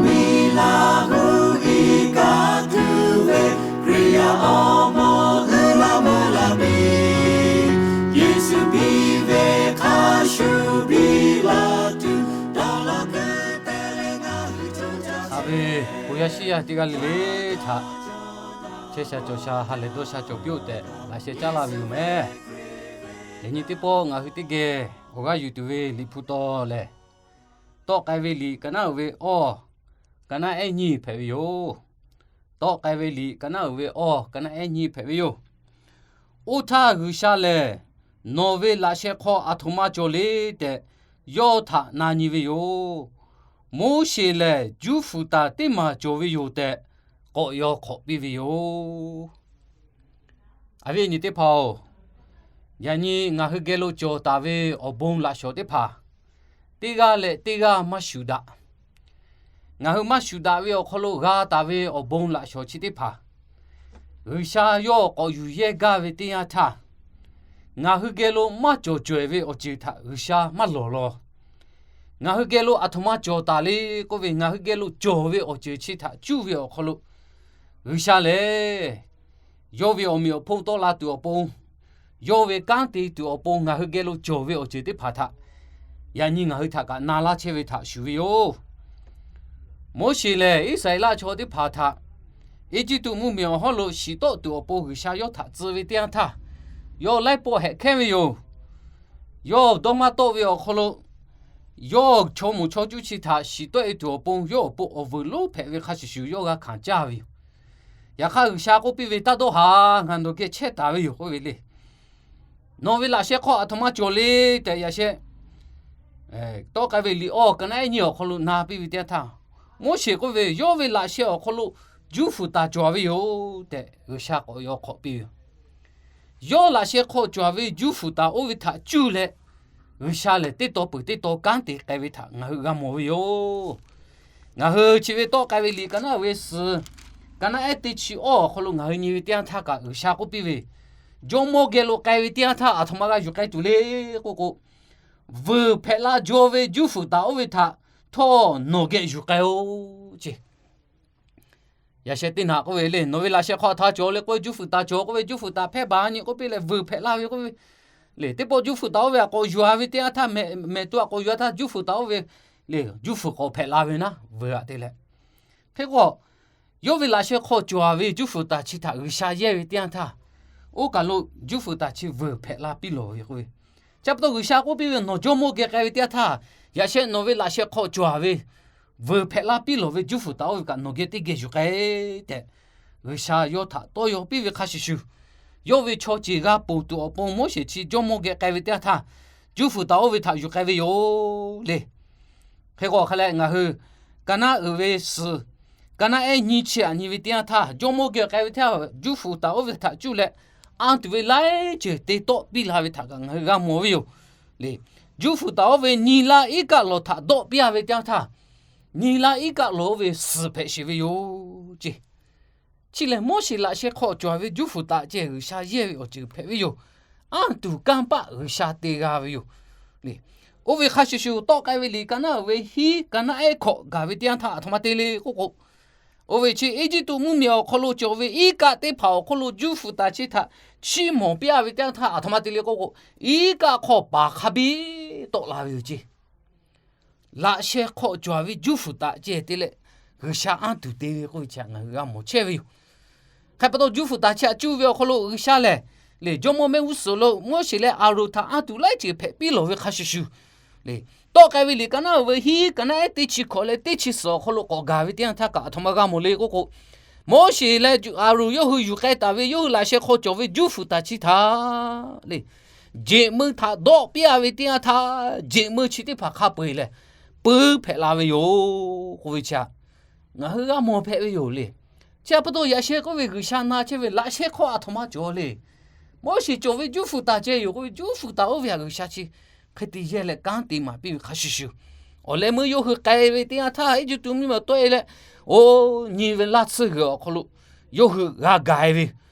Miˬ laˬ hu iˉ kaˆ tuˬ ve Hkriꞈ yaˇ awˬ moˍ uiˍ la meuˇ la piˇ. Yeˍsuˆ piˇ ve hk'a shuˍ piˇ la tuˬ dawˇ law keu te leh ngaˬ hui co caˇ ve, bon yaˇ shiˉ yaˇ teˇ g'aˇ le le htaꞈ chehˇ sha cawˬ sha ha lehˬ dawˇ sha cawˬ piˇ-oˆ tehꞈ laꞈ sheh caˉ laˇ ve yoˬ mehˍ. Yaꞈ nyi teˇ pawˆ ngaˬ hui teˇ geh awˬ g'aˇ yuˬ tuˬ ve Liꞈ hpu taw lehˬ, Tawˆ k'ai ve liꞈ ka naˉ uiˍ ve awˇ, ka naˉ ehˉ nyiˇ hpehꞈ ve yoˬ. Tawˆ k'ai ve liꞈ ka naˉ uiˍ ve awˇ, ka naˉ ehˉ nyiˇ hpehꞈ ve yoˬ. Oˇ htaˇ G'uiˬsha lehˬ, Nawˬ ve laꞈ sheh hk'aw aˬ htoꞈ ma cawˬ le tehꞈ, yawˇ htaꞈ na nyi ve yoˬ. Moˉseˍ lehˬ, Juˇfuˍ taˍ teˇ maˬ cawˬ ve yoˬ tehꞈ, k'awꞈ yaw hk'awꞈ piˇ ve yoˬ. Awˬ viˉ awˬ nyi teˇ hpaˍ-oˬ, yaꞈ nyi ngaˬ hui geh lo cawˬ taˍ ve awˬ bon laꞈ shawˍ teˇ hpaˍ, teˇ g'aˇ leh teˇ g'aˇ maˇ shuˍ daꞈ. Ngaˬ hui maˇ shuˍ daꞈ ve awˬ hk'aw lo g'a taˍ ve awˬ bon laꞈ shawˍ chi teˇ hpaˍ, G'uiˬsha yawˇ k'awꞈ yuˬ yehˇ gaˇ ve teˇ yanˇ htaˇ, ngaˬ hui geh lo maˇ cawˬ cawehˬ ve awˬ ceuˬ htaꞈ G'uiˬsha maˇ lawˬ law. Ngaˬ hui geh lo aˬ htoꞈ ma cawˬ taˍ le k'oˆ ve, ngaˬ hui geh lo cawˬ ve awˬ ceuˬ chi htaꞈ cuˇ ve awˬ hk'aw lo, G'uiˬsha lehˬ, yawˇ ve awˬ meꞈ awˬ hponˇ tawˆ la tuˬ awˬ pon, yawˇ ve kanˉ te tuˬ awˬ pon ngaˬ hui geh lo cawˬ ve awˬ ceuˬ teˇ hpaˍ htaꞈ, yaꞈ nyi ngaˬ hui htaꞈ kaꞈ na laˇ chehˇ ve htaꞈ shuˍ ve yoˬ. Moˉseˍ lehˬ, Iˉsaˍreˍlaˆ chaw teˇ hpaˍ htaꞈ Eˇjiˇtuꞈ mvuhˇmiˬ awˬ hawˉ lo shiˍ tawˆ tuˬ awˬ pon G'uiˬsha yawˇ htaꞈ tcuh ve teˇ yanˇ htaˇ, yawˇ laiˉ pawˆ hehꞈ hkehˉ ve yoˬ. Yawˇ dawˇ maˇ tawˆ ve awˬ hk'aw lo, yawˇ chaw moˍ chaw cuˇ chi htaꞈ shiˍ tawˆ e tuˬ awˬ pon yawˇ awˬ pon awˬ vuiˬ lonˉ hpehꞈ ve hk'a shuˍ shuˍ yawˇ g'a hkanˍ caˇ ve yoˬ. Yaꞈ hk'aˇ, G'uiˬsha k'oˆ piˇ ve, Taˇ dawˇ haˍ, ngaˬ nawˬ geh chehˇ taˍ ve yoˬ k'oˆ ve le. Nawˬ ve laꞈ sheh hk'aw aˬ htoꞈ ma cawˬ le tehꞈ yaꞈ sheh, Tawˆ k'ai ve liꞈ awˇ ka naˉ ehˉ nyiˇ awˬ hk'aw lo na piˇ ve teˇ yanˇ htaˇ, Moˉseˍ k'oˆ ve, Yawˇ ve laꞈ sheh awˬ hk'aw lo juˇ fuˍ taˍ cawˬ ve yoˬ tehꞈ G'uiˬsha k'awꞈ yaw hk'awꞈ piˇ ve yoˬ. Yawˇ laꞈ sheh hk'aw cawˬ ve juˇ fuˍ taˍ oˇ ve htaꞈ cuˇ leh, G'uiˬsha lehˬ teˇ taw peuˬ teˇ taw kanˉ te k'ai ve htaꞈ ngaˬ hui g'a mawˬ ve yoˬ. Ngaˬ hui chi ve Tawˆ k'ai ve liꞈ ka naˉ uiˍ ve suhˍ, ka naˉ ehˉ teˇ chi awˇ awˬ hk'aw lo ngaˬ hui nyi ve teˇ yanˇ htaˇ kaꞈ G'uiˬsha k'oˆ piˇ ve, Jawˇmawˇ geh lo k'ai ve teˇ yanˇ htaˇ aˬ htoꞈ ma g'a yuˬ k'ai tuˬ le k'oˆ k'o, vuiˬ hpehꞈ la jaw ve juˇ fuˍ taˍ oˇ ve htaꞈ htawˇ nawˬ geh yuˬ k'ai-o ce. Yaꞈ sheh teˇ naꞈ k'oˆ ve le, Nawˬ ve laꞈ sheh hk'aw htaꞈ cawˬ le k'oˆ ve, juˇ fuˍ taˍ cawˬ k'oˆ ve, juˇ fuˍ taˍ hpehˇ baˬ nyi k'oˆ piˇ leh vuiˬ hpehꞈ la ve k'oˆ ve le. Teˇ pawˆ juˇ fuˍ taˍ oˇ ve htaꞈ k'awꞈ yuˬ-a ve teˇ yanˇ htaˇ, mehˬ to htaꞈ k'awꞈ yuˬ-a htaˇ juˇ fuˍ taˍ oˇ ve le, juˇ fuˍ k'awꞈ hpehꞈ la ve naˉ vuiˬ-a te leh. Hk'e k'o, yawˇ ve laꞈ sheh hk'aw cawˬ-a ve juˇ fuˍ taˍ chi htaꞈ G'uiˬsha yehˇ ve teˇ yanˇ htaˇ, oˇ kaˬ lo juˇ fuˍ taˍ chi vuiˬ hpehꞈ la piˇ lawˬ ve k'oˆ ve, chi pa taw G'uiˬsha k'oˆ piˇ ve, Nawˬ jawˇmawˇ geh k'ai ve teˇ yanˇ htaˇ, yaꞈ sheh nawˬ ve laꞈ sheh hk'aw cawˬ-a ve vuiˬ hpehꞈ la piˇ lawˬ ve juˇ fuˍ taˍ oˇ ve kaꞈ nawˬ geh teˇ geh yuˬ k'ai tehꞈ, G'uiˬsha yawˇ htaꞈ tawˇ yaw piˇ ve hk'a shuˍ shuˍ, yawˇ ve chaw ceˬ g'a ponˬ tuˬ awˬ pon Moˉseˍ chi jawˇmawˇ geh k'ai ve teˇ yanˇ htaˇ, juˇ fuˍ taˍ oˇ ve htaꞈ yuˬ k'ai ve yoˬ le. Hk'e k'o hk'a leh ngaˬ hui ka naˉ uiˍ ve suhˍ, ka naˉ ehˉ nyiˇ chi aꞈ nyi ve teˇ yanˇ htaˇ, jawˇmawˇ geh k'ai ve teˇ yanˇ juˇ fuˍ taˍ oˇ ve htaꞈ cuˇ leh, anˇ tuˬ ve laiˉ ceuˬ te tawˆ piˇ la ve htaꞈ kaꞈ ngaˬ hui g'a mawˬ ve yoˬ le. Juˇ fuˍ taˍ oˇ ve nyi laˇ iˉ kaˆ lawˬ htaꞈ dawˆ piˇ-a ve teˇ yanˇ htaˇ, nyi laˇ iˉ kaˆ lawˬ oˇ ve suhˍ hpehꞈ sheˍ ve yoˬ ce. Chi lehˬ Moˉseˍ laꞈ sheh hk'aw cawˬ-a ve juˇ fuˍ taˍ ceh G'uiˬsha yehˇ ve awˬ ceuˬ hpehꞈ ve yoˬ. Anˇ tuˬ kanˇ paˆ G'uiˬsha te g'a ve yoˬ le. Oˇ ve hk'a shuˍ shuˍ Tawˆ k'ai ve liꞈ ka naˉ uiˍ ve hiˉ ka naˉ ehˉ hkawꞈ gaˬ ve teˇ yanˇ htaˇ aˬ htoꞈ ma te le k'oˆ k'o, oˇ ve chi Eˇjiˇtuꞈ mvuhˇmiˬ awˬ hk'aw lo cawˬ ve iˉ kaˆ teˇ hpaˍ awˬ hk'aw lo juˇ fuˍ taˍ chi htaꞈ chiˇ mawˬ piˇ-a ve teˇ yanˇ htaˇ aˬ htoꞈ ma te le k'oˆ k'o, iˉ kaˆ hk'aw paˍ hk'a biˇ tawˆ la ve yoˬ ce. Laꞈ sheh hk'aw cawˬ-a ve juˇ fuˍ taˍ ceh te leh, G'uiˬsha anˇ tuˬ te ve k'oˆ ve chi htaꞈ ngaˬ hui g'a mawˬ chehˇ ve yoˬ. Hk'e pa taw juˇ fuˍ taˍ chi htaꞈ cuˇ ve awˬ hk'aw lo G'uiˬsha lehˬ, le jawˇmawˇ mehˆ g'uˇ suhˍ lo Moˉseˍ leh Aˍronˍ htaꞈ anˇ tuˬ laiˉ ceuˬ hpehꞈ piˇ lawˬ ve hk'a shuˍ shuˍ, le Tawˆ k'ai ve liꞈ ka naˉ uiˍ ve hiˉ ka naˉ ehˉ teˇ chi hkawꞈ leh teˇ chi suhˍ awˬ hk'aw lo k'awꞈ gaˬ ve teˇ yanˇ htaˇ kaꞈ aˬ htoꞈ ma g'a mawˬ le k'oˆ k'o, Moˉseˍ leh Aˍronˍ yawˇ hui yuˬ k'ai taˍ ve yawˇ hui laꞈ sheh hk'aw cawˬ ve juˇ fuˍ taˍ chi htaꞈ le, jeꞈ meuˇ htaꞈ dawˆ piˇ-a ve teˇ yanˇ htaˇ, jeꞈ meuˇ chi teˇ hpaˍ hk'a peu-eˬ leh puiˉ hpehꞈ la ve yoˬ k'oˆ ve chi htaꞈ ngaˬ hui g'a mawˬ hpehꞈ ve yoˬ le. Chi pa taw yaꞈ sheh k'oˆ ve G'uiˬsha na chehˇ ve laꞈ sheh hk'aw aˬ htoꞈ ma cawˬ le. Moˉseˍ cawˬ ve juˇ fuˍ taˍ ceh yoˬ k'oˆ ve, juˇ fuˍ taˍ oˇ ve htaꞈ G'uiˬsha chi hk'e te yehˇ leh kanˉ te maˍ piˇ ve hk'a shuˍ shuˍ, awˬ leh meuˇ yawˇ hui k'ai ve teˇ yanˇ htaˇ Eˇjiˇtuꞈ mvuhˇmiˬ awˬ tawˆ-e leh, oˇ nyi ve laˇ tsuhˇ g'uiˬ awˬ hk'aw lo yawˇ hui g'a gaˬ-e ve,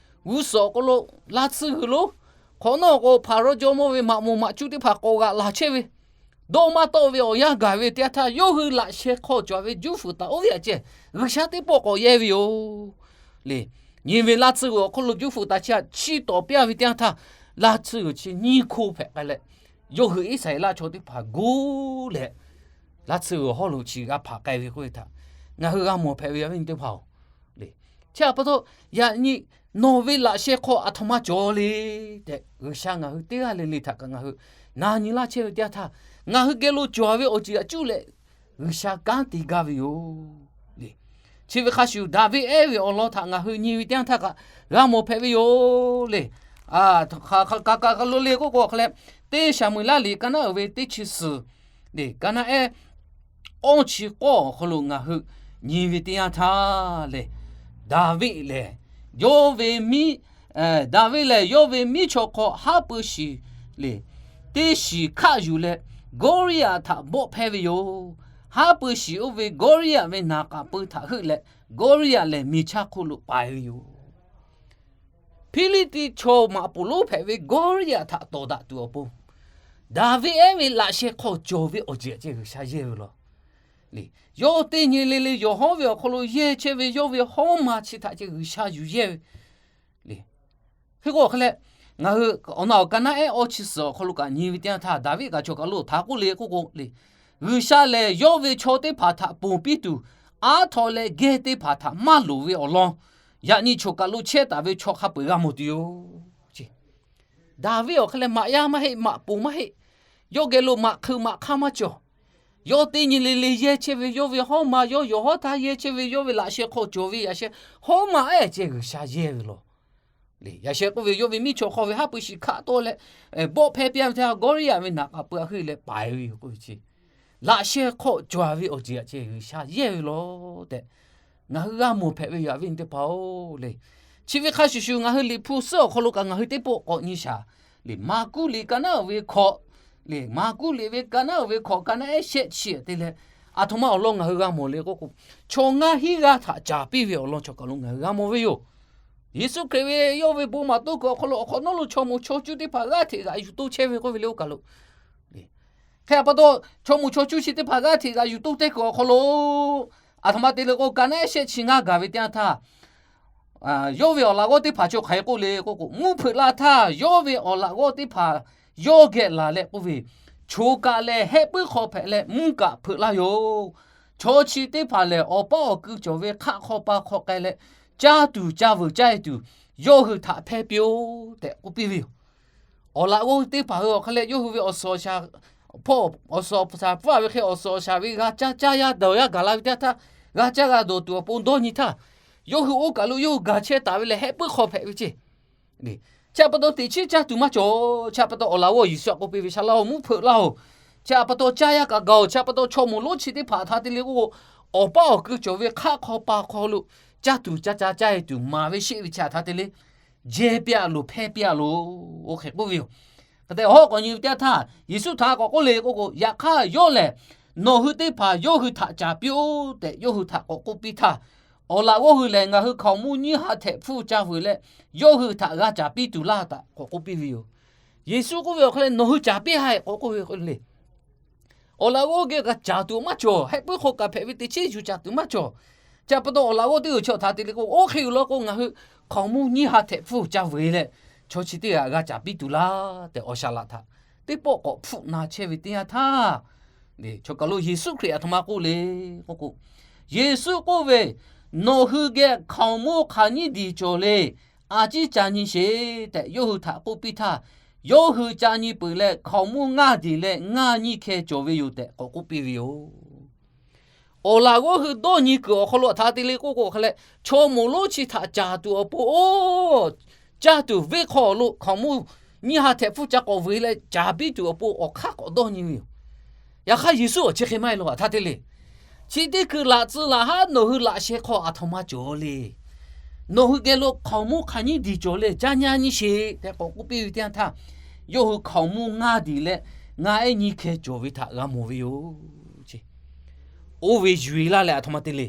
g'uˇ suhˍ awˬ hk'aw lo laˇ tsuhˇ g'uiˬ lonˉ hk'awꞈ nawˉ k'o Hpaˍrawˇ jawˇmawˇ ve maꞈ moˍ maꞈ cuˇ teˇ hpaˍ k'awꞈ g'aꞈ laˬ chehˇ ve, dawˇ maˇ tawˆ ve awˬ yanˇ gaˬ ve teˇ yanˇ htaˇ, yawˇ hui laꞈ sheh hk'aw cawˬ ve juˇ fuiˍ taˍ oˇ ve htaꞈ ceh G'uiˬsha teˇ pawˆ k'awꞈ yehˇ ve yoˬ le. Nyi ve laˇ tsuhˇ g'uiˬ awˬ hk'oˆ lo juˇ fuiˍ taˍ chi htaꞈ chiˇ tawˍ piˇ-a ve teˇ yanˇ htaˇ, laˇ tsuhˇ g'uiˬ chi nyiˇ hkoˇ hpehꞈ k'ai leh, yawˇ hui Iˉsaˍreˍlaˆ chaw teˇ hpaˍ goˇ leh, laˇ tsuhˇ g'uiˬ hawˉ lo chi g'a hpanˍ k'ai ve k'oˆ ve htaꞈ ngaˬ hui g'a mawˬ hpehꞈ ve yoˬ, awˬ viˉ nyi teˇ hpaˍ-oˬ le. Chi htaꞈ pa taw, yaꞈ nyi nawˬ ve laꞈ sheh hk'aw aˬ htoꞈ ma cawˬ le tehꞈ, G'uiˬsha ngaˬ hui teˇ g'aˇ le le htaꞈ kaꞈ ngaˬ hui na nyi laˇ chehˇ ve teˇ yanˇ htaˇ, ngaˬ hui geh lo cawˬ ve awˬ ceuˬ aꞈ cuˇ leh G'uiˬsha kanˉ te gaˇ ve yoˬ le. Chi ve hk'a shuˍ, Daˍviˆ ehˉ ve awˬ lawn htaꞈ ngaˬ hui nyi ve teˇ yanˇ htaˇ kaꞈ g'a mawˬ hpehꞈ ve yoˬ le. Ka ka ka lo le k'oˆ k'o, hk'a leh, teˇ Saˍmo-eˍlaˆ liꞈ ka naˉ uiˍ ve teˇ chi suhˍ le, ka naˉ ehˉ awˇ chi k'awˇ awˬ hk'aw lo ngaˬ hui nyi ve teˇ yanˇ htaˇ lehˬ, Daˍviˆ lehˬ, yawˇ ve miˉ, Daˍviˆ lehˬ yawˇ ve miˉ chaw hk'aw haˉ pui shiˍ le, teˇ shiˍ hkaˆ yuˬ leh Gawˇliˇyaꞈ htaꞈ bawˆ hpehˇ ve yoˬ. Haˉ pui shiˍ oˇ ve Gawˇliˇyaꞈ ve naˍ k'aˍ pui htaꞈ heuˆ leh, Gawˇliˇyaꞈ lehˬ miˬ chaˇ hk'oˆ lo paiˍ ve yoˬ. Hpiˇliˇtiˆ chaw maꞈ poˍ lonˉ hpehꞈ ve Gawˇliˇyaꞈ htaꞈ tawˍ daꞈ tuˬ awˬ pon, Daˍviˆ ehˉ ve laꞈ sheh hk'aw cawˬ ve awˬ ceuˬ aꞈ ceh G'uiˬsha yehˇ ve yoˬ le. Yawˇ teˇ nyi le le yawˬ hawˉ ve awˬ hk'aw lo yehˇ chehˇ ve yawˇ ve hawˉ ma chi htaꞈ ceh G'uiˬsha yuˬ yehˇ ve le. Hk'e k'o hk'a leh, ngaˬ hui awˬ na awˬ ka naˉ ehˉ awˇ chi suhˍ awˬ hk'aw lo kaꞈ nyi ve teˇ yanˇ htaˇ, Daˍviˆ kaꞈ chaw kaˬ lo htaꞈ k'oˆ le k'oˆ k'o le, G'uiˬsha lehˬ yawˇ ve chaw teˇ hpaˍ htaꞈ ponˬ piˇ tuˬ, aˉ htaw leh geh teˇ hpaˍ htaꞈ maˇ loˍ ve awˬ lawn, yaꞈ nyi chaw kaˬ lo chehˇ taˍ ve chaw hk'a peu-eˬ g'a mawˬ tuˬ yoˬ. Daˍviˆ awˬ hk'e leh maꞈ yaˇ maˇ heˆ, maꞈ poˍ maˇ heˆ. Yawˇ geh lo maꞈ hk'eu maꞈ hk'aˇ maˇ cawˬ. Yawˇ teˇ nyi le le yehˇ chehˇ ve yawˇ ve hawˉ ma, yawˇ yawˬ hawˉ htaˇ yehˇ chehˇ ve yawˇ ve laꞈ sheh hk'aw cawˬ ve yaꞈ sheh hawˉ ma ehˉ ceh G'uiˬsha yehˇ ve yoˬ le. Yaꞈ sheh k'oˆ ve, yawˇ ve miˉ chaw hk'aw ve haˉ pui shiˍ hkaˆ tawˆ leh, bawˆ hpehˇ piˇ ve teˇ yanˇ, Gawˇliˇyaꞈ ve naˍ k'aˍ pui htaꞈ heuˆ leh paiˍ ve yoˬ k'oˆ ve chi, laꞈ sheh hk'aw cawˬ ve awˬ ceuˬ aꞈ ceh G'uiˬsha yehˇ ve yoˬ tehꞈ, ngaˬ hui g'a mawˬ hpehꞈ ve yoˬ, awˬ viˉ nyi teˇ hpaˍ-oˬ le. Chi ve hk'a shuˍ shuˍ, ngaˬ hui Liꞈ hpu suhˉ awˬ hk'aw lo kaꞈ ngaˬ hui teˇ pawˆ k'awꞈ nyi shaˍ le. Maˍkuˆ liꞈ ka naˉ uiˍ ve hkawꞈ le, Maˍkuˆ liꞈ ve ka naˉ uiˍ ve hkawꞈ, ka naˉ ehˉ shehˆ chi te leh, aˬ htoꞈ ma awˬ lawn ngaˬ hui g'a mawˬ le k'oˆ k'o, chaw ngaˇ hinˉ g'aˇ htaꞈ caˍ piˇ ve awˬ lawn chaw kaˬ lo ngaˬ hui g'a mawˬ ve yoˬ. Yeˍsuˆ Hkriꞈ ve yawˇ ve bon maˍ toˇ kuiˬ awˬ hk'aw lo awˬ hk'awꞈ nawˉ lo chaw moˍ chaw cuˇ teˇ hpaˍ g'aˇ hteꞈ g'aꞈ yuˬ to chehˇ ve k'oˆ ve le, oˇ kaˬ lo hk'e pa taw, chaw moˍ chaw cuˇ chi teˇ hpaˍ g'aˇ hteꞈ g'aꞈ yuˬ to teˇ kuiˬ awˬ hk'aw lo, aˬ htoꞈ ma te le k'o, ka naˉ ehˉ shehˆ chi ngaˇ gaˬ ve teˇ yanˇ htaˇ, yawˇ ve awˬ laꞈ g'awˇ teˇ hpaˍ chaw hk'aˬ hk'e k'oˆ le k'oˆ k'o, mvuhˇ hpeuꞈ la htaˇ yawˇ ve awˬ laꞈ g'awˇ teˇ hpaˍ yawˇ geh laˬ leh k'oˆ ve, Choˬ kaꞈ lehˬ hehˆ puiˉ hk'aw hpehꞈ leh mvuhˇ kaꞈ hpeuꞈ laˇ yoˬ. Chaw chi teˇ hpaˍ lehˬ, awˬ paˉ awˬ ku cawˬ ve hk'aˆ hk'aw pa hk'aw k'ai leh, caˇ tuˬ ca vuiˬ caˇ-e tuˬ, yawˇ hui htaꞈ hpehˇ piˇ-oˆ tehꞈ k'oˆ piˇ ve yoˬ. Awˬ laꞈ g'awˇ hui teˇ hpaˍ hui awˬ hk'e leh yawˇ hui ve awˬ suhˍ awˬ shaˍ hpawˇ awˬ suhˍ awˬ shaˍ pfuhˇ-a ve hk'e awˬ suhˍ awˬ shaˍ ve g'a caˇ caˇ yaˇ dawˬ yaˇ gaˬ la ve teˇ yanˇ htaˇ, g'a caˇ g'a dawˬ tuˬ awˬ pon dawˇ nyi htaˇ, yawˇ hui oˇ kaˬ lo yawˇ hui gaˬ chehˇ taˍ ve lehˬ hehˆ puiˉ hk'aw hpehꞈ ve ceˇ. Chi htaꞈ pa taw teꞈ chiˉ caˇ tuˬ maˇ cawˬ. Chi htaꞈ pa taw awˬ laꞈ g'awˇ Yeˍsuˆ htaꞈ k'oˆ piˇ ve, Shaˍ laꞈ-oˬ, mvuhˇ hpeuꞈ laˇ-oˬ. Chi htaꞈ pa taw caˇ yaˇ kaꞈ gaˬ-oˬ. Chi htaꞈ pa taw chaw moˍ lonˉ chi teˇ hpaˍ htaꞈ te le k'oˆ k'o, awˬ paˉ awˬ ku cawˬ ve hk'aˆ hk'aw pa hk'aw lo caˇ tuˬ ca ca caˇ-e tuˬ maˍ ve sheˆ ve chi htaꞈ te le jehˇ piˇ-a loˬ, hpehˇ piˇ-a loˬ, oˇ hk'e k'oˆ ve yoˬ. Hk'e te hawˉ k'awꞈ nyi ve teˇ yanˇ htaˇ, Yeˍsuˆ htaꞈ k'awꞈ k'oˆ le k'oˆ k'o, Yaꞈ hk'aˇ yawˇ lehˬ, nawˬ hui teˇ hpaˍ yawˇ hui htaꞈ caˍ piˇ-oˆ tehꞈ yawˇ hui htaꞈ k'awꞈ k'oˆ piˇ htaˇ, awˬ laꞈ g'awˇ hui lehˬ ngaˬ hui hkaoˍmonˇ nyiˇ ha htehꞈ hpfuhˇ ca vuiˬ leh, yawˇ hui htaꞈ g'a caˍ piˇ tuˬ laˇ tehꞈ k'awꞈ k'oˆ piˇ ve yoˬ. Yeˍsuˆ k'oˆ ve awˬ hk'e leh, Nawˬ hui caˍ piˇ ha-e k'awꞈ k'oˆ ve k'o le, awˬ laꞈ g'awˇ geh g'a caˍ tuˬ maˇ cawˬ. Hehˆ puiˉ hk'aw kaꞈ hpehꞈ ve teꞈ chiˉ yuˬ caˍ tuˬ maˇ cawˬ. Chi htaꞈ pa taw awˬ laꞈ g'awˇ teˇ g'uiˬ chaw htaꞈ te le k'o, Oˇ hk'e yoˬ law k'o, ngaˬ hui hkaoˍmonˇ nyiˇ ha htehꞈ hpfuhˇ ca vuiˬ leh, chaw chi teˇ g'aꞈ g'a caˍ piˇ tuˬ laˇ tehꞈ awˬ shaˍ laꞈ htaꞈ teˇ pawˆ k'awꞈ hpfuhˆ na chehˇ ve teˇ yanˇ htaˇ, chaw kaˬ lo Yeˍsuˆ Hkriꞈ aˬ htoꞈ ma k'oˆ le k'oˆ k'o, Yeˍsuˆ k'oˆ ve, Nawˬ hui geh hkaoˍmonˇ hk'aˬ nyiˇ diˬ cawˬ le. A ciˉ ca nyi sheˍ tehꞈ yawˇ hui htaꞈ k'oˆ piˇ htaˇ, yawˇ hui ca nyi peuˬ leh hkaoˍmonˇ ngaˇ diˬ leh ngaˇ nyiˇ hkeh cawˬ ve yoˬ tehꞈ k'awꞈ k'oˆ piˇ ve yoˬ. Awˬ laꞈ g'awˇ hui dawˇ nyi kuiˬ awˬ hk'aw lo htaꞈ te le k'oˆ k'o hk'e leh, chaw moˍ lonˉ chi htaꞈ caˍ tuˬ awˬ pon oˇ caˇ tuˬ venˇ hk'aw lo hkaoˍmonˇ nyiˇ ha htehꞈ hpfuhˇ ca k'awꞈ vuiˬ leh caˍ piˇ tuˬ awˬ pon awˬ hk'aˇ k'awꞈ dawˇ nyi ve yoˬ. Yaꞈ hk'aˇ Yeˍsuˆ awˬ chi hk'e maˇ heˆ law htaˇ te le, Chi teˇ hkui laꞈ tcuh laꞈ haˉ nawˬ hui laꞈ sheh hk'aw aˬ htoꞈ ma cawˬ le. Nawˬ hui geh lo hkaoˍmonˇ hk'aˬ nyiˇ diˬ cawˬ le, ca nyi nyi sheˍ tehꞈ k'awꞈ k'oˆ piˇ ve teˇ yanˇ htaˇ, yawˇ hui hkaoˍmonˇ ngaˇ diˬ leh ngaˇ ehˉ nyiˇ hkeh cawˬ ve htaꞈ g'a mawˬ ve yoˬ. Oˇ ve yuˬ-e laˇ leh aˬ htoꞈ ma te le,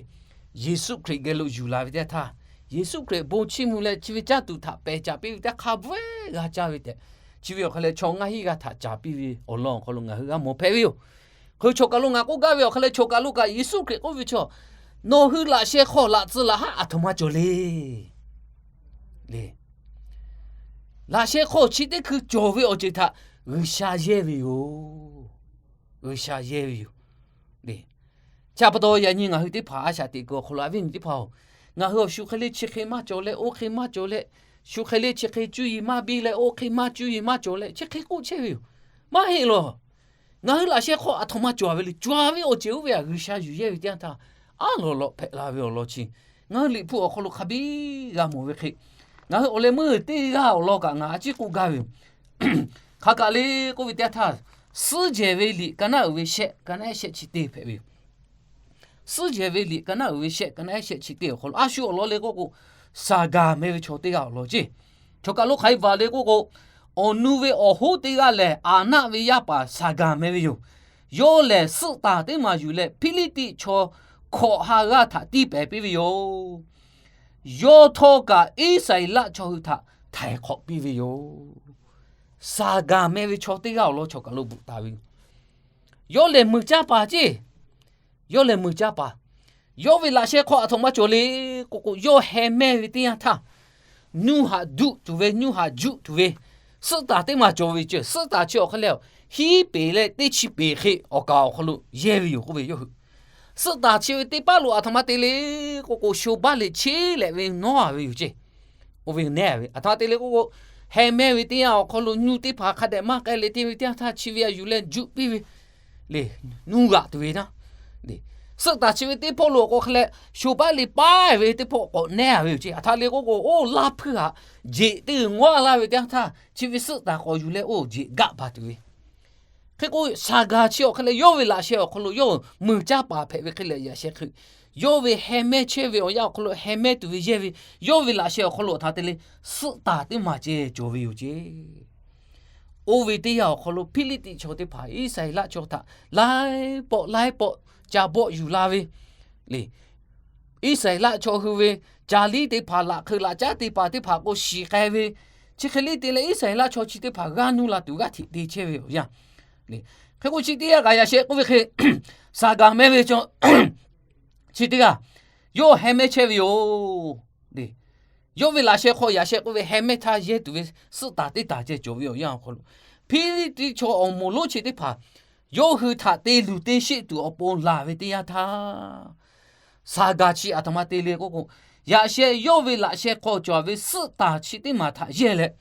Yeˍsuˆ Hkriꞈ geh lo yuˬ la ve teˇ yanˇ htaˇ, Yeˍsuˆ Hkriꞈ bon chiˇ mvuh leh chi ve caˇ tuˬ htaꞈ pehˬ caˍ piˇ ve teˇ hk'a bvuhꞈ g'a caˇ ve tehꞈ, Chi ve awˬ hk'aˇ leh chaw ngaˇ hinˉ g'aˇ htaꞈ caˍ piˇ ve awˬ lawn awˬ hk'aw lo ngaˬ hui g'a mawˬ hpehꞈ ve yoˬ. Hk'e chaw kaˬ lo ngaˬ k'oˆ gaˇ ve awˬ hk'aˇ leh chaw kaˬ lo kaꞈ Yeˍsuˆ Hkriꞈ k'oˆ ve chaw, nawˬ hui laꞈ sheh hk'aw laꞈ tcuh laꞈ haˉ aˬ htoꞈ ma cawˬ le. Le, laꞈ sheh hk'aw chi teˇ hkui cawˬ ve awˬ ceuˬ htaꞈ G'uiˬsha yehˇ ve yoˬ. G'uiˬsha yehˇ ve yoˬ. Le, chi pa taw yaꞈ nyi ngaˬ hui teˇ hpaˍ a shaꞈ teꞈ kuiˬ awˬ hk'aw lo a viˉ nyi teˇ hpaˍ-oˬ, ngaˬ hui awˬ shu hk'e le chi hk'e maˇ cawˬ leh oˇ hk'e maˇ cawˬ leh, shu hk'e le chi hk'e cuˇ yiˍ maˇ biˇ leh oˇ hk'e maˇ cuˇ yiˍ maˇ cawˬ leh chi hk'e k'oˆ chehˇ ve yoˬ. Maˇ heˆ lawˬ. Ngaˬ hui laꞈ sheh hk'aw aˬ htoꞈ ma cawˬ ve le. Cawˬ ve awˬ ceuˬ oˇ ve htaꞈ G'uiˬsha yuˬ yehˇ ve teˇ yanˇ htaˇ, aˉ lawˬ lawꞈ hpehꞈ la ve awˬ lawn chi ngaˬ hui Liꞈ hpu awˬ hk'aw lo hk'a biˇ g'a mawˬ ve hk'e, ngaˬ hui awˬ leh meuˇ teˇ g'aˇ awˬ lawn kaꞈ ngaˬ a ciˉ k'oˆ gaˇ ve yoˬ. Hk'aˬ kaꞈ le k'oˆ ve teˇ yanˇ htaˇ, Suhˉ jehˬ ve liꞈ ka naˉ uiˍ ve shehˆ, ka naˉ ehˉ shehˆ chi teˇ hpehꞈ ve yoˬ. Suhˉ jehˬ ve liꞈ ka naˉ uiˍ ve shehˆ, ka naˉ ehˉ shehˆ chi teˇ awˬ hk'aw lo a shu awˬ lawn le k'oˆ k'o, Saˍgaˍ meh ve chaw teˇ g'aˇ awˬ lawn ceˇ. Chaw kaˬ lo hk'aˬ hk'e bvuhꞈ le k'oˆ k'o, awˬ nu ve awˬ hoˉ teˇ g'aˇ lehˬ, Aˍnaˆ ve yaˇ paˍ Saˍgaˍ meh ve yoˬ. Yawˇ lehˬ suhˆ taˍ teˇ maˬ yuˬ leh Hpiˇliˇtiˆ chaw hkawꞈ ha g'aˇ htaꞈ tiˇ pehˍ piˇ ve yoˬ. Yawˇ htawˇ kaꞈ Iˉsaˍreˍlaˆ chaw hui htaꞈ htaiˍ hk'awꞈ piˇ ve yoˬ. Saˍgaˍ meh ve chaw teˇ g'aˇ awˬ lawn chaw kaˬ lo bvuhꞈ taˍ ve yoˬ. Yawˇ lehˬ muiˬ caˇ paˍ ceˇ. Yawˇ lehˬ muiˬ caˇ paˍ. Yawˇ ve laꞈ sheh hk'aw aˬ htoꞈ ma cawˬ le k'oˆ k'o, yawˇ heh mehˇ ve teˇ yanˇ htaˇ, nuˇ haꞈ duˆ tuˬ ve, nuˇ haꞈ juˆ tuˬ ve, suhˆ taˍ teˇ maˬ cawˬ ve ceuˬ. Suhˆ taˍ chi awˬ hk'e leh hiˉ peˍ leh teˇ chi peˍ hk'e awˬ kaˍ awˬ hk'aw lo yehˇ ve yoˬ k'oˆ ve yawˇ hui. Suhˆ taˍ chi ve teˇ paˉ lo aˬ htoꞈ ma te le k'oˆ k'o, sho baˆ le cheˇ leh ve nawˉ a ve yoˬ ceˇ. Oˇ ve nehˉ ve aˬ htoꞈ ma te le k'oˆ k'o, heh mehˇ ve teˇ yanˇ awˬ hk'aw lo nyu teˇ hpaˍ hk'a dehꞈ maˇ k'ai leh te ve teˇ yanˇ htaˇ chi ve a yuˬ leh juˆ piˇ ve le, nuˇ g'aꞈ tuˬ ve naˉ. Suhˆ taˍ chi ve teˇ hpawˇ lo awˬ k'o hk'e leh, sho baˆ le paˉ ve teˇ hpawˇ k'awꞈ nehˉ a ve yoˬ ceˇ. Aˬ htoꞈ ma le k'oˆ k'o, oˇ laˇ hpuiˇ haꞈ jeꞈ teˇ g'uiˬ ngawˉ laˇ ve teˇ yanˇ htaˇ, chi ve suhˆ taˍ k'awꞈ yuˬ leh oˇ jeꞈ gaˆ baˬ tuˬ ve. Hk'e k'o, Saˍgaˍ chi awˬ hk'e leh yawˇ ve laꞈ sheh awˬ hk'aw lo yawˇ muiˬ caˇ paˍ hpehꞈ ve hk'e leh yaꞈ sheh hk'e, yawˇ ve heh mehˇ chehˇ ve awˬ yanˇ awˬ hk'aw lo heh mehˇ tuˬ ve yehˇ ve, yawˇ ve laꞈ sheh awˬ hk'aw lo aˬ htoꞈ ma te le, suhˆ taˍ teˇ maˬ ceh cawˬ ve yoˬ ceˇ. Oˇ ve teˇ yanˇ awˬ hk'aw lo Hpiˇliˇtiˆ chaw teˇ hpaˍ Iˉsaˍreˍlaˆ chaw htaꞈ laiˉ pawˆ laiˉ pawˆ ca bawˆ yuˬ la ve le. Iˉsaˍreˍlaˆ chaw hui ve caˍ liˇ teˇ hpaˍ, laꞈ hk'eu laꞈ caˉ teˇ hpaˍ teˇ hpaˍ k'o shiˍ k'ai ve, chi hk'e le te leh Iˉsaˍreˍlaˆ chaw chi teˇ hpaˍ g'aˇ nuˇ la tuˬ g'aˇ hteꞈ te chehˇ ve yoˬ yaˇ. Hk'e k'o chi teˇ g'aˇ kaꞈ yaꞈ sheh k'oˆ ve hk'e, Saˍgaˍ meh ve chaw chi teˇ g'aˇ yawˇ heh mehˇ chehˇ ve yoˬ. Yawˇ ve laꞈ sheh hk'aw yaꞈ sheh k'oˆ ve heh mehˇ htaˇ yehˇ tuˬ ve suhˆ taˍ teˇ taˍ ceh cawˬ ve awˬ yanˇ awˬ hk'aw lo, Hpiˇliˇtiˆ chaw awˬ moˍ lonˉ chi teˇ hpaˍ yawˇ hui htaꞈ te luˬ te sheˆ tuˬ awˬ pon laˬ ve teˇ yanˇ htaˇ, Saˍgaˍ chi aˬ htoꞈ ma te le k'oˆ k'o, yaꞈ sheh yawˇ ve laꞈ sheh hk'aw cawˬ ve suhˆ taˍ chi teˇ maˬ htaꞈ yehˇ leh,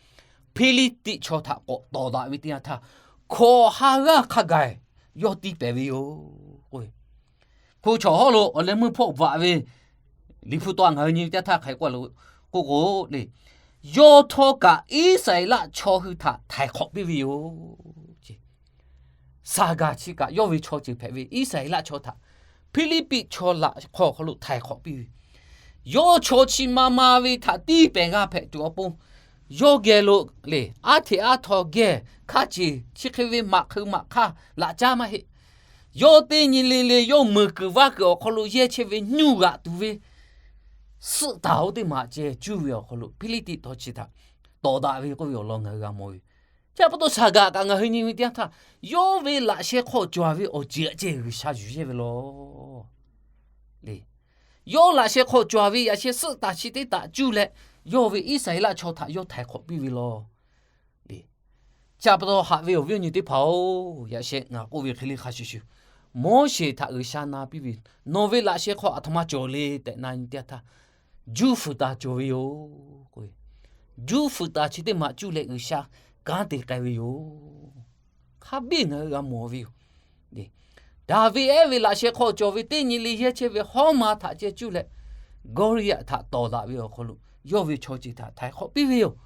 Hpiˇliˇtiˆ chaw htaꞈ k'awꞈ tawˍ daꞈ ve teˇ yanˇ htaˇ, hkawꞈ ha g'aˇ hk'a gaˬ yawˇ tiˇ pehˍ ve yoˬ. Hko chaw hawˉ lo awˬ leh meuˇ hpawˇ bvuhꞈ ve Liꞈ hpu taw ngaˬ hui nyi ve teˇ htaˇ hk'aˬ hk'e k'oˆ le k'oˆ k'o le, yawˇ htawˇ kaꞈ Iˉsaˍreˍlaˆ chaw hui htaꞈ htaiˍ hk'awꞈ piˇ ve yoˬ. Saˍgaˍ chi kaꞈ yawˇ ve chaw ceuˬ hpehꞈ ve Iˉsaˍreˍlaˆ chaw htaꞈ Hpiˇliˇpiˆ chaw laꞈ hk'aw hk'aw lo htaiˍ hk'awꞈ piˇ ve, yawˇ chaw chi ma ma ve htaꞈ tiˇ pehˍ g'a hpehꞈ tuˬ awˬ pon, yawˇ geh lo le, aˉ hteꞈ aˉ htaw geh hkaˇ ceˬ chi hk'e ve maꞈ hk'eu maꞈ hk'aˇ laꞈ caˉ maˇ heˆ. Yawˇ teˇ nyi le le yawˇ meuˬ kuiˬ vaˇ kuiˬ awˬ hk'aw lo yehˇ chehˇ ve nyuˇ g'aꞈ tuˬ ve suhˆ taˍ oˇ teˇ maˬ ceh cuˇ ve awˬ hk'aw lo Hpiˇliˇtiˆ chaw chi htaꞈ tawˍ daꞈ ve k'oˆ ve awˬ lawn ngaˬ hui g'a mawˬ ve. Chi pa taw Saˍgaˍ kaꞈ ngaˬ hui nyi ve teˇ yanˇ htaˇ, yawˇ ve laꞈ sheh hk'aw cawˬ ve awˬ ceuˬ a ceh G'uiˬsha yuˬ yehˇ ve law le. Yawˇ laꞈ sheh hk'aw cawˬ ve yaꞈ sheh suhˆ taˍ chi teˇ taꞈ cuˇ leh, yawˇ ve Iˉsaˍreˍlaˆ chaw htaꞈ yawˇ htaiˍ hk'awꞈ piˇ ve law le. Chi pa taw haꞈ ve awˬ viˉ awˬ nyi teˇ hpaˍ-oˬ, yaꞈ sheh ngaˬ k'oˆ ve hk'e le hk'a shuˍ shuˍ, Moˉseˍ htaꞈ G'uiˬsha na piˇ ve, nawˬ ve laꞈ sheh hk'aw aˬ htoꞈ ma cawˬ le tehꞈ na nyi teˇ yanˇ htaˇ, juˇ fuiˍ taˍ cawˬ ve yoˬ. Juˇ fuiˍ taˍ chi teˇ maꞈ cuˇ leh G'uiˬsha kanˉ te k'ai ve yoˬ. Hk'a biˇ ngaˬ hui g'a mawˬ ve yoˬ. Daˍviˆ ehˉ ve laꞈ sheh hk'aw cawˬ ve teˇ nyi le yehˇ chehˇ ve Hawˉmaˍ htaꞈ ceh cuˇ leh, Gawˇliˇyaꞈ htaꞈ tawˍ daꞈ ve awˬ hk'aw lo yawˇ ve chaw ceuˬ htaꞈ htaiˍ hk'awꞈ piˇ ve yoˬ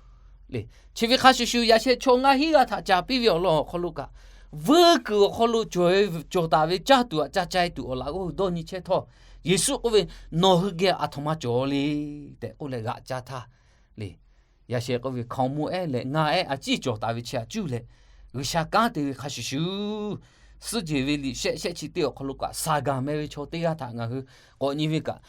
le. Chi ve hk'a shuˍ shuˍ yaꞈ sheh chaw ngaˇ hinˉ g'aˇ htaꞈ caˍ piˇ ve awˬ lawn awˬ hk'aw lo kaꞈ, vuiˇ kuiˬ awˬ hk'aw lo cawˬ e cawˬ taˍ ve caˇ tuˬ aꞈ ca ca e tuˬ awˬ laꞈ g'awˇ hui dawˇ nyi chehˇ htawˇ, Yeˍsuˆ k'oˆ ve, Nawˬ hui geh aˬ htoꞈ ma cawˬ le tehꞈ k'oˆ leh g'aꞈ ca htaˇ le, yaꞈ sheh k'oˆ ve hkaoˍmonˇ ehˉ leh ngaˇ ehˉ a ciˉ cawˬ taˍ ve chi htaꞈ cuˇ leh, G'uiˬsha kanˉ te ve hk'a shuˍ shuˍ, Suhˉ jehˬ ve liꞈ shehˆ shehˆ chi teˇ awˬ hk'aw lo kaꞈ Saˍgaˍ meh ve chaw teˇ g'aˇ htaꞈ ngaˬ hui k'awꞈ nyi ve kaꞈ,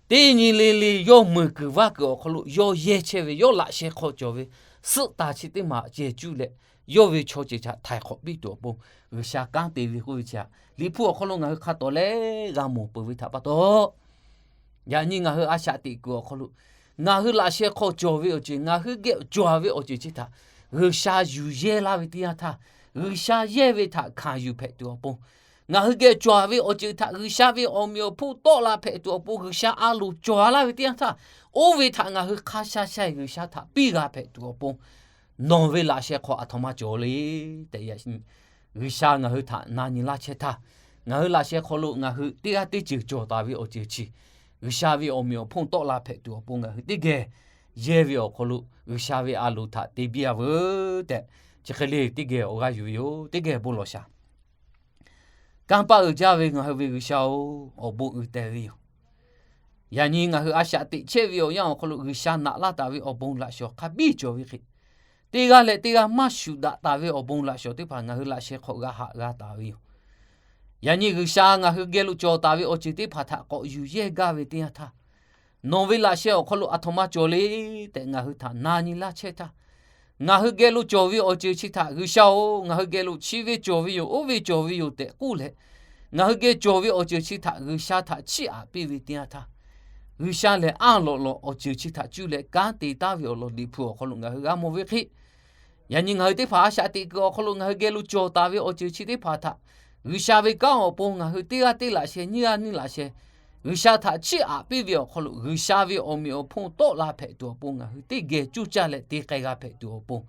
teˇ nyi le le yawˇ meuˬ kuiˬ vaˇ kuiˬ awˬ hk'aw lo yawˇ yehˇ chehˇ ve yawˇ laꞈ sheh hk'aw cawˬ ve suhˆ taˍ chi teˇ maˬ ceh cuˇ leh, yawˇ ve chaw ceuˬ htaꞈ htaiˍ hk'awꞈ piˇ tuˬ awˬ pon G'uiˬsha kanˉ te ve k'oˆ ve chi htaꞈ Liꞈ hpu awˬ hk'aw lo ngaˬ hui hk'a tawˍ leh g'a mawˬ peuˬ ve htaꞈ pa taw, yaꞈ nyi ngaˬ hui a shaꞈ teꞈ kuiˬ awˬ hk'aw lo ngaˬ hui laꞈ sheh hk'aw cawˬ ve awˬ ceuˬ, ngaˬ hui geh cawˬ ve awˬ ceuˬ chi htaꞈ G'uiˬsha yuˬ yehˇ laˇ ve teˇ yanˇ htaˇ, G'uiˬsha yehˇ ve htaꞈ hkanˍ yuˬ hpehꞈ tuˬ awˬ pon, ngaˬ hui geh cawˬ ve awˬ ceuˬ htaꞈ G'uiˬsha ve awˬ meꞈ awˬ hponˇ tawˆ la hpehꞈ tuˬ awˬ pon G'uiˬsha a loˍ cawˬ laˇ ve teˇ yanˇ htaˇ, oˇ ve htaꞈ ngaˬ hui hk'a sha sha G'uiˬsha htaꞈ piˇ g'a hpehꞈ tuˬ awˬ pon nawˬ ve laꞈ sheh hk'aw aˬ htoꞈ ma cawˬ le tehꞈ, G'uiˬsha ngaˬ hui htaꞈ na nyi laˇ chehˇ htaˇ, ngaˬ hui laꞈ sheh hk'aw lo ngaˬ hui teˇ g'aˇ teˇ ceuˬ cawˬ taˍ ve awˬ ceuˬ chi G'uiˬsha ve awˬ meꞈ awˬ hponˇ tawˆ la hpehꞈ tuˬ awˬ pon ngaˬ hui teˇ geh yehˇ ve awˬ hk'aw lo G'uiˬsha ve a loˍ htaꞈ te biˇ a veuˬ tehꞈ, chi hk'e le teˇ geh awˬ g'aˇ yuˬ ve yoˬ. Teˇ geh bon lawˬ shaˍ. Kanˇ paˆ uiˍ jaˇ ve ngaˬ hui ve G'uiˬsha-oˬ, awˬ bon uiˍ tehˬ ve yoˬ. Yaꞈ nyi ngaˬ hui a shaꞈ teꞈ chehˇ ve awˬ yanˇ awˬ hk'aw lo G'uiˬsha naꞈ laˇ taˍ ve awˬ bon laꞈ shawˍ hk'a biˇ cawˬ ve hk'e, teˇ g'aˇ leh teˇ g'aˇ maˇ shuˍ daꞈ taˍ ve awˬ bon laꞈ shawˍ teˇ hpaˍ ngaˬ hui laꞈ sheh hk'aw g'a haꞈ g'a taˍ ve yoˬ. Yaꞈ nyi G'uiˬsha ngaˬ hui geh lo cawˬ taˍ ve awˬ ceuˬ teˇ hpaˍ htaꞈ k'awꞈ yuˬ yehˇ gaˇ ve teˇ yanˇ htaˇ, nawˬ ve laꞈ sheh awˬ hk'aw lo aˬ htoꞈ ma cawˬ le tehꞈ ngaˬ hui htaꞈ na nyi laˇ chehˇ htaˇ, ngaˬ hui geh lo cawˬ ve awˬ ceuˬ chi htaꞈ G'uiˬsha-oˬ, ngaˬ hui geh lo chi ve cawˬ ve yoˬ, oˇ ve cawˬ ve yoˬ tehꞈ k'oˆ leh, ngaˬ hui geh cawˬ ve awˬ ceuˬ chi htaꞈ G'uiˬsha htaꞈ chiˇ aꞈ piˇ ve teˇ yanˇ htaˇ, G'uiˬsha lehˬ aˉ lawꞈ lawꞈ awˬ ceuˬ chi htaꞈ cuˇ leh kanˉ te taˍ ve awˬ lawn Liꞈ hpu awˬ hk'aw lo ngaˬ hui g'a mawˬ ve hk'e, yaꞈ nyi ngaˬ hui teˇ hpaˍ a shaꞈ teꞈ kuiˬ awˬ hk'aw lo ngaˬ hui geh lo cawˬ taˍ ve awˬ ceuˬ chi teˇ hpaˍ htaꞈ G'uiˬsha ve kanˉ awˬ pon ngaˬ hui teˇ g'aˇ teˇ laꞈ sheh, nyiˇ g'aˇ nyiˇ laꞈ sheh G'uiˬsha htaꞈ chiˇ aꞈ piˇ ve awˬ hk'aw lo G'uiˬsha ve awˬ meꞈ awˬ hponˇ tawˆ la hpehꞈ tuˬ awˬ pon ngaˬ hui teˇ geh coˇ caˇ leh te k'ai g'a hpehꞈ tuˬ awˬ pon,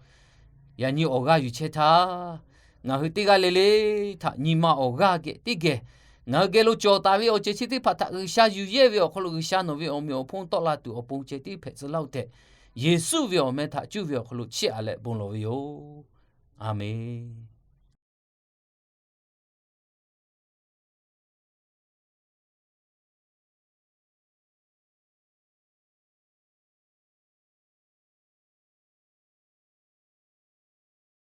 yaꞈ nyi awˬ g'aˇ yuˬ chehˇ htaˇ, ngaˬ hui teˇ g'aˇ le le htaꞈ nyi ma awˬ g'aˇ geh teˇ geh, ngaˬ hui geh lo cawˬ taˍ ve awˬ ceuˬ chi teˇ hpaˍ htaꞈ G'uiˬsha yuˬ yehˇ ve awˬ hk'aw lo G'uiˬsha nawˬ ve awˬ meꞈ awˬ hponˇ tawˆ la tuˬ awˬ pon ceh tiˉ hpehꞈ tcuh laˇ-oˬ tehꞈ, Yeˍsuˆ ve awˬ meh htaꞈ cuˇ ve awˬ hk'aw lo chiˇ aꞈ leh bon lawˬ ve yoˬ. A menˬ.